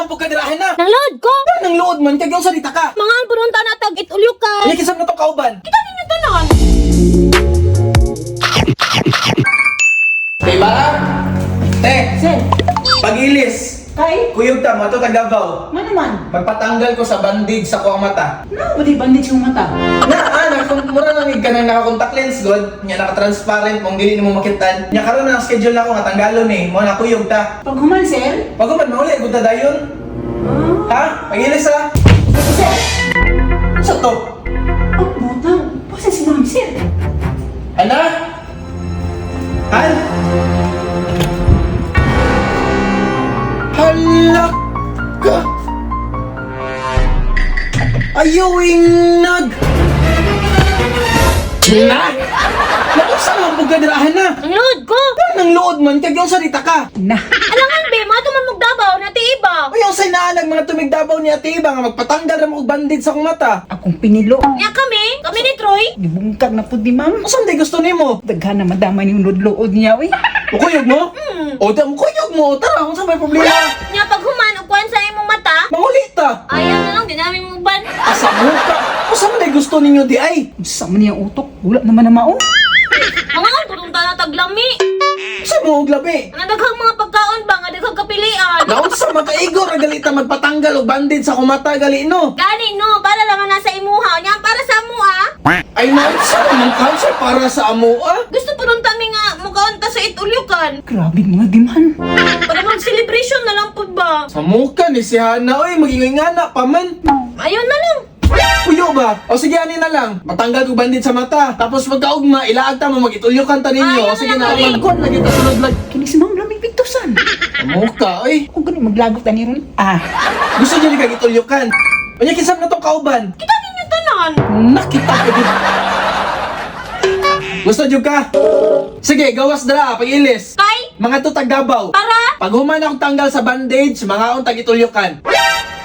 man pud ka dira, Hana? Nang load ko. Nang luod man kag unsa dita ka? Mga ang purunta na tag itulyukan. Ay, kinsa na tong kauban? Kita ninyo tanan. Diba? Te, Sir, pagilis. kay? Kuyog ta mo to tag Davao. Man naman. Magpatanggal ko sa bandage sa kuang mata. No, ba di bandage yung mata? Na, ah, na, mura na mig kanang naka-contact lens god, nya naka-transparent mong dili nimo makitan. Nya karon na ang schedule nako nga tanggalon ni, mo na kuyog ta. Pag human, sir? Pag human mauli gud ta dayon. Ha? Pagilis ha. Sir! Sa to? Ang butang. Basta si ma'am, sir. Ana? Han? Hala ka! Ayaw nag! Na! Naunsa naman po gadirahan na? Nang load ko. Nang luod man, kag yung sarita ka. Na. Alangan be, mga tuman Davao na ti iba. Uy, ang say naalag mga tumigdabaw ni Ate Iba nga magpatanggal ra mo og bandage sa akong mata. Akong pinilo. Nya kami, kami ni Troy. Gibungkag na pud ni ma'am. Unsa man day gusto nimo? Daghan na madama niyong lodlood niya, uy. Mukuyog mo? O, da, mukuyog mo. Tara, unsa may problema? Nya pag human og kuan sa imong mata, Mangulit ta. ayaw na lang di namin mo ban. Asa mo ka? Unsa man day gusto ninyo di ay? Unsa man niyang utok? Wala naman na mao. Mga ang purunta na tag lami. Unsa mo og labi? Nga daghang mga pagkaon ba nga daghang kapilian. Naunsa makaigo ra gali ta magpatanggal og bandage sa akong mata gali no. Gani no, para naman na sa imuha. Nya para sa amuha. Ay naunsa man cancer para sa amoa? Gusto purunta mi nga mukaon ta sa itulyukan. Grabe mga diman. Para mag-celebration na lang pud ba. Sa muka ni si Hana oy magingoy nga na pa man. Ayun na lang. Puyo ba? O sige ani na lang. Matanggal og bandage sa mata. Tapos pagkaugma ilaag ta mo magitulyokan ta ninyo. Ayaw O sige na na, lang, Tori. magkuan lagi ta sulod lag. Kini si ma'am lamig pigtusan. Sa muka oy. Kung gani maglagot ani ron. Ah, Gusto niyo ni kag itulyokan. Unya kinsa na tong kauban? Kita ninyo tanan. Nakita ko gid. Gusto jud ka? Sige, gawas dra pag-ilis. Kay Mga to tag Davao. para Pag human akong tanggal sa bandage, mga akong tag-itulyokan.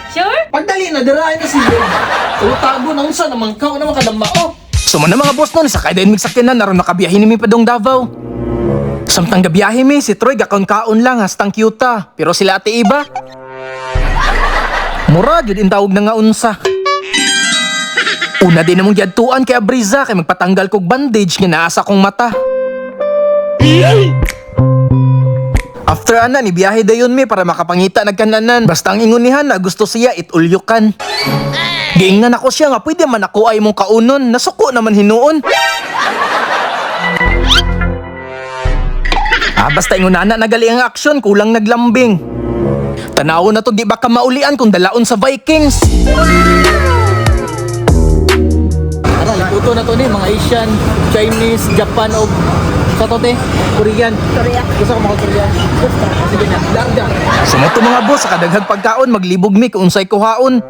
Sure? Pagdali na, dirain na siya. Utago na unsa naman ka, naman kadama oh. So na mga boss nun, sakay din migsakyanan, naroon nakabiyahe ni mi padong Davao. Samtang gabiyahe mi, si Troy gakaon-kaon lang hastang kyuta. Pero sila Ate Iba, mura jud intawog na nga unsa. Una din namong giadtuan kay Abriza kay magpatanggal kog bandage nga naa sa akong mata. After ana ni biyahe dayon mi para makapangita nagkananan. Basta ang ingon ni Hana gusto siya itulyukan. Giingnan ako siya nga pwede man ako ay mong kaunon, nasuko naman hinuon. Ah, basta ingon na nagali ang aksyon, kulang naglambing. Tanaw na to di ba ka maulian kung dalaon sa Vikings? Tara, liputo na to ni mga Asian, Chinese, Japan o sa to te, Korean. Korea. Gusto ko mga Korean. Gusto. Sige na, larga. Sumoto mga boss sa kadaghag pagkaon, maglibog mi kung unsay kuhaon.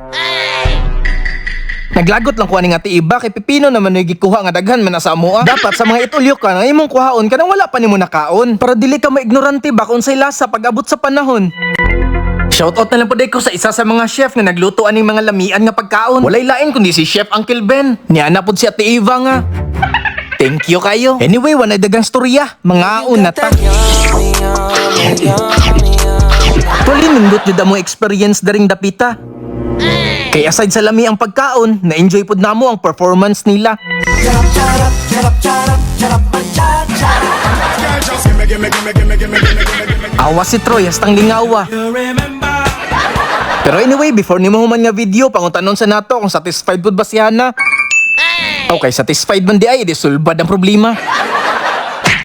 Naglagot lang kuha ni nga ti iba kay pipino naman nuy gikuha nga daghan man na sa amoa. Dapat sa mga itulyo ka nga imong kuhaon kanang wala pa nimo nakaon para dili ka maignorante ba kung unsay lasa pag-abot sa panahon. Shoutout na lang po ko sa isa sa mga chef nga nagluto aning mga lamian nga pagkaon. Walay lain kundi si Chef Uncle Ben. Niya na pod si Ate Eva nga. Thank you kayo. Anyway, wanay dagang storya. Mga na ta. Actually, nindot jud mo experience daring dapita. Kaya aside sa lami ang pagkaon, na-enjoy pod namo ang performance nila. Awa si Troy hastang lingawa. Pero anyway, before nimo human nga video, pangutanon sa nato kung satisfied pud ba si Hana. Okay, satisfied man di ay, di sulbad ang problema.